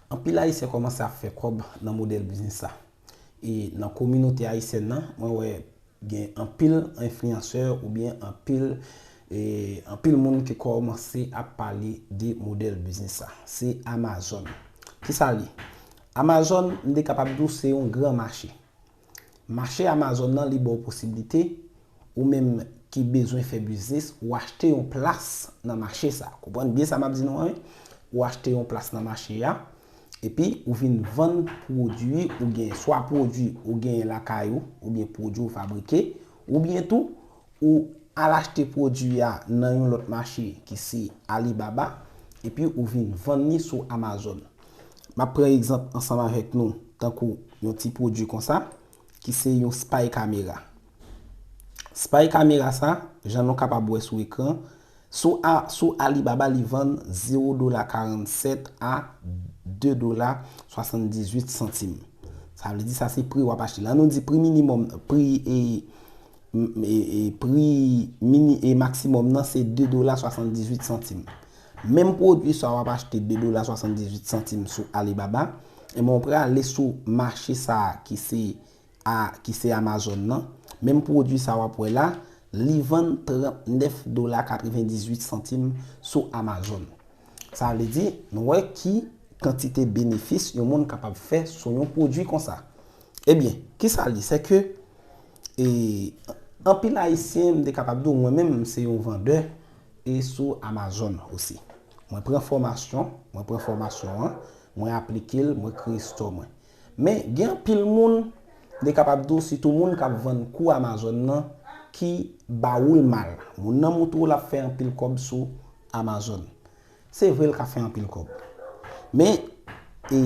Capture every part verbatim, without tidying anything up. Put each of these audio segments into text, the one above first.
Anpil Ayisyen kòmanse ap fè kòb nan modèl biznis sa. E nan kominote ayisyèn nan, mwen wè gen anpil enfliyansè oubyen anpil, e, anpil moun ki kòmanse ap pale de modèl biznis sa. Se Amazon. Kisa l ye? Amazon, m te kapab di w, se yon gran mache. Mache Amazon nan, li ba w posiblite, ou menm ki bezwen fè biznis, ou achte yon plas nan mache sa. Konprann byen sa m ap di nou an, wi. Ou achte yon plas nan mache a, epi ou vin vann pwodui ou gen, swa pwodui ou gen lakay ou, oubyen pwodui ou fabrike, oubyen tou, ou al achte pwodui a nan yon lòt mache ki se Alibaba, epi ou vin vann li sou Amazon. M ap pran egzanp ansanm avèk nou, tankou yon ti pwodui konsa, ki se yon spy camera. Spy camera sa, jan nou kapab wè sou ekran, sou, a, sou Alibaba, li vann zewo dola karannsèt a de dola swasanndizuit santim. Sa vle di sa se pri w ap achte. Lè nou di pri minimòm, pri, e, m- e, e, pri mini, e, maksimòm nan se de dola swasanndizuit santim. Menm pwodui sa w ap achte de dola swasanndizuit santim sou Alibaba, e mwen prale sou mache sa a ki se, a, ki se Amazon nan. Menm pwodui sa w ap wè la, li vann trannèf dola katrevendizuit santim sou Amazon. Sa vle di, nou wè ki kantite benefis yon moun kapab fè sou yon pwodui konsa. Ebyen, kisa l ye? Se ke, e, anpil Ayisyen, m te kapab di w, mwen menm, m se yon vandè, e sou Amazon osi. Mwen pran fòmasyon, mwen pran fòmasyon an, mwen aplike l, mwen kreye store mwen. Men, gen anpil moun, m te kapab di w, sitou moun k ap vann kou Amazon nan, ki ba w l mal. Moun nan montre w l ap fè anpil kòb sou Amazon. Se vre l ka fè anpil kòb. Men, e,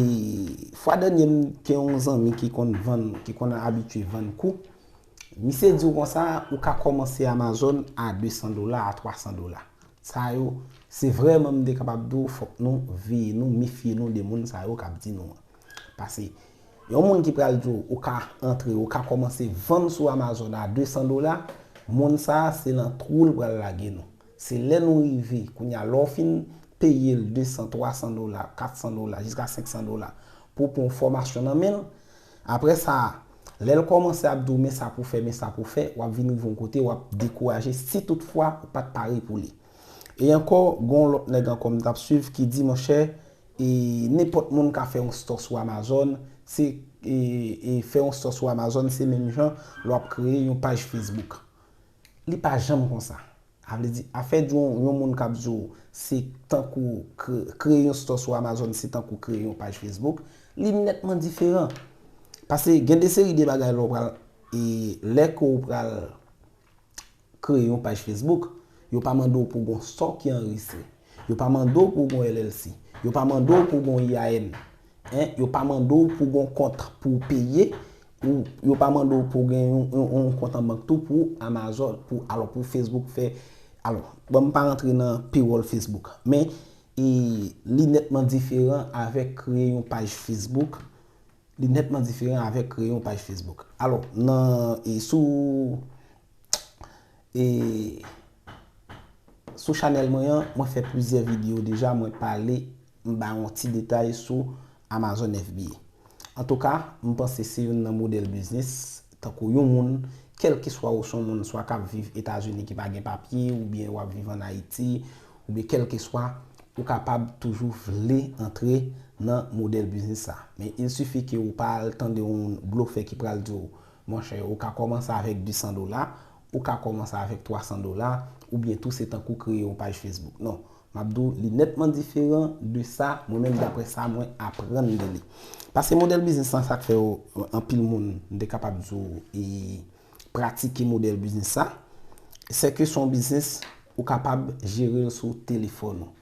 fwa dènye m gen yon zanmi ki konn vann, ki konn abitye vann kou. Misye di w konsa, ou ka kòmanse Amazon a de san dola, a twa san dola. Sa yo, se vrèman m te kapab di w, fòk nou veye nou, mefye nou de moun sa yo k ap di nou an. Paske, yon moun ki pral di w, ou ka antre, ou ka kòmanse vann sou Amazon a de san dola, moun sa a, se nan twou l pral lage nou. Se lè nou rive, kounye a, lè w fin peye l de san, twa san dola, kat san dola, jiska senk san dola, pou w pran yon fòmasyon nan men l, apre sa, lè l kòmanse ap di w, men sa pou w fè, men sa pou w fè, w ap vin rive yon kote, w ap dekouraje si toutfwa ou pa t pare pou li. E ankò, gen yon lòt nèg ankò m t ap swiv ki di, monchè, e, nenpòt moun ka fè yon store sou Amazon, se, e, e, fè yon store sou Amazon, se menm jan lè w ap kreye yon paj Facebook. Li pa janm konsa. Sa vle di, afè di yon, yon moun k ap di w se tankou kre- kreye yon store sou Amazon, se tankou kreye yon paj Facebook, li nètman diferan. Paske gen de seri de bagay lè w pral, e, lè ke w pral kreye yon paj Facebook, yo pa mande w pou w gen yon store ki anrejistre. Yo pa mande w pou w gen yon L L C. Yo pa mande w pou w gen yon I A N. En, yo pa mande w pou w gen yon kont pou w peye, ou yo pa mande w pou w gen yon, yon, yon kont an bank tou pou Amazon, pou, alò, pou Facebook fè. Alò, bon, m pa rantre nan paywall Facebook, men, e, li nètman diferan avèk kreye yon paj Facebook. Li nètman diferan avèk kreye yon paj Facebook. Alò, nan, e, sou, e, sou chanèl mwen an, mwen fè plizyè videyo deja, mwen pale, m bay yon ti detay sou Amazon F B A. Antouka, m panse se youn nan modèl biznis, tankou yon moun, kèlkeswa ou se yon moun, swa k ap viv Etazini ki pa gen papye, oubyen w ap viv ann Ayiti, oubyen kèlkeswa, ou kapab toujou vle antre nan modèl biznis sa. Men il suffit ke ou pa al tande yon blofè ki pral di w, monchè, ou ka kòmanse avèk de san dola, ou ka kòmanse avèk twa san dola, oubyen tou se tankou kreye yon paj Facebook. Non, m ap di w, li nètman diferan de sa, mwen menm daprè sa mwen aprann de li. Paske modèl biznis lan, sa k fè yo, anpil moun, m te kapab di w, e pratike modèl biznis sa, se ke se yon biznis ou kapab jere l sou telefòn ou.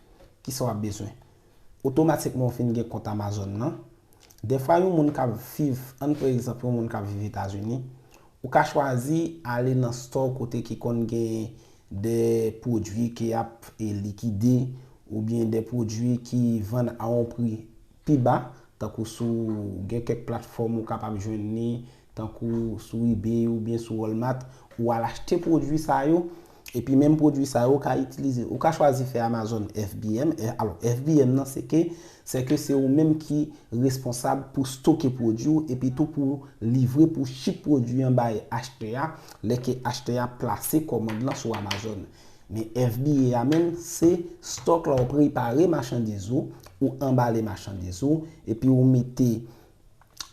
Kisa w ap bezwen? Otomatikman w fin gen kont Amazon nan. Dèfwa yon moun k ap viv, ann pran egzanp yon moun k ap viv Etazini, ou ka chwazi ale nan store kote ki konn gen de pwodui ki ap, e, likide, oubyen de pwodui ki vann a yon pri pi ba, tankou sou gen kèk platfòm ou kapab jwenn li, tankou sou eBay oubyen sou Walmart, ou al achte pwodui sa yo, Epi menm pwodui sa yo ou ka itilize, ou ka chwazi fè Amazon F B M. Alò, F B M nan se ke, se ke se ou menm ki responsab pou stoke pwodui w epi tou pou livre, pou ship pwodui an bay achtè a, lè ke achtè a plase kòmand lan sou Amazon. Men F B A a menm, se stock la, ou prepare machandiz ou, ou anbale machandiz ou, epi ou mete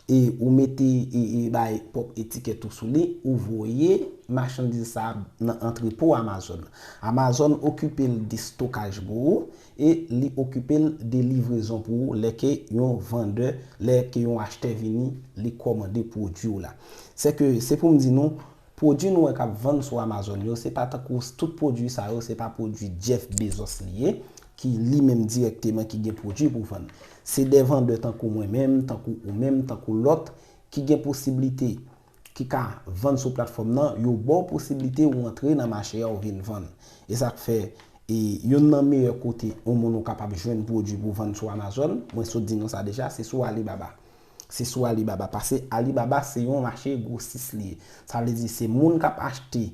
e ou mete e, e bay pwòp etikèt ou sou li, ou voye machandiz sa nan antrepo Amazon. Amazon okipe l de stokaj pou ou e li okipe l de livrezon pou ou lè ke yon vandè, lè ke yon achtè vini, li kòmande pwodui w la. Se ke, se pou m di nou, pwodui nou wè k ap vann sou Amazon yo, se pa tankou tout pwodui sa yo, se pa pwodui Jeff Bezos li ye, ki li menm dirèkteman ki gen pwodui pou vann. Se de vandè tankou mwen menm, tankou ou menm, tankou lòt, ki gen posiblite, ki ka vann sou platfòm nan, yo ba w posiblite ou antre nan mache a, ou vin vann. E sa k fè, e, youn nan meyè kote yon moun ou kapab jwenn pwodui pou vann sou Amazon, mwen sot di nou sa deja, se sou Alibaba. Se sou Alibaba. Paske Alibaba se yon mache gwosis li ye. Sa vle di se moun k ap achte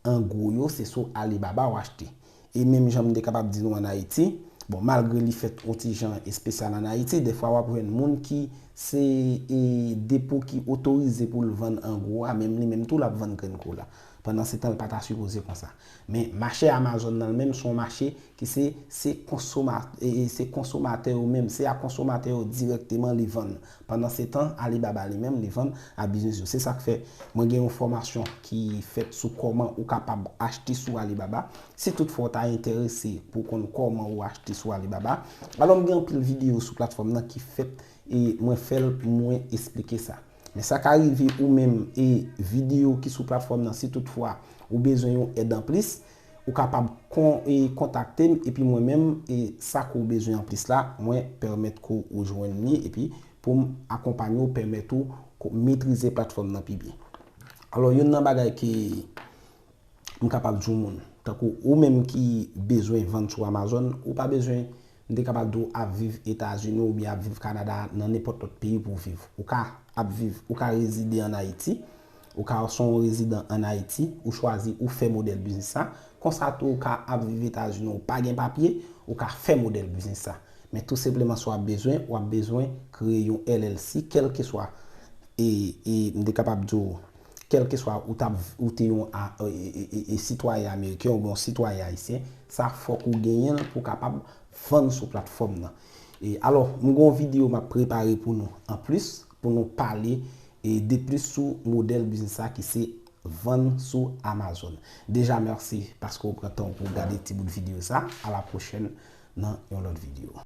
an gwo yo, se sou Alibaba w achte. E menm jan m te kapab di nou ann Ayiti, bon, malgre li fèt yon ti jan espesyal ann Ayiti, defwa w ap jwenn moun ki se, e, depo ki otorize pou l vann an gwo a, menm li menm tou l ap vann grenn kola. Pandan se tan, l pa ta sipoze konsa. Men mache Amazon nan l menm, se yon mache ki se, se konsoma-, e, e, se konsomatè yo menm, se a konsomatè yo dirèkteman li vann. Pandan se tan, Alibaba li menm, li vann a biznis yo. Se sa k fè mwen gen yon fòmasyon ki fèt sou kòman ou kapab achte sou Alibaba. Si toutfwa w ta enterese pou w konn kòman ou achte sou Alibaba, alò m gen anpil videyo sou platfòm nan ki fèt e mwen fè l, mwen esplike sa. Men sa ka rive ou menm e videyo ki sou platfòm nan, si toutfwa ou bezwen yon èd anplis, ou kapab kon-, e kontakte m, epi mwen menm, e sa ke w bezwen anplis la, mwen pèmèt ke w jwenn li, epi pou m akonpanye w, pèmèt ou ko-, metrize platfòm nan pi byen. Alò, youn nan bagay ke m kapab di yon moun, tankou ou menm ki bezwen vann sou Amazon, ou pa bezwen, m te kapab di w ap viv Etazini oubyen ap viv Kanada, nan nenpòt lòt peyi pou w viv. Ou ka ap viv, ou ka rezide ann Ayiti, ou ka se yon rezidan ann Ayiti, ou chwazi, ou fè modèl biznis sa. Konsa tou, ou ka ap viv Etazini, ou pa gen papye, ou ka fè modèl biznis sa. Men tou senpleman, sa w ap bezwen, w ap bezwen kreye yon L L C, kèlkeswa, e, e, m te kapab di w, kèlkeswa ou t ap, ou te yon a, e, e, e, e, sitwayen ameriken oubyen yon sitwayen ayisyen, sa fòk ou genyen l pou w kapab vann sou platfòm nan. E, alò, m gen yon videyo m ap prepare pou nou anplis, pou nou pale, e, de plis sou modèl biznis sa ki se vann sou Amazon. Deja, mèsi paske w pran tan w pou w gade ti bout videyo sa. A la pwochèn nan yon lòt videyo.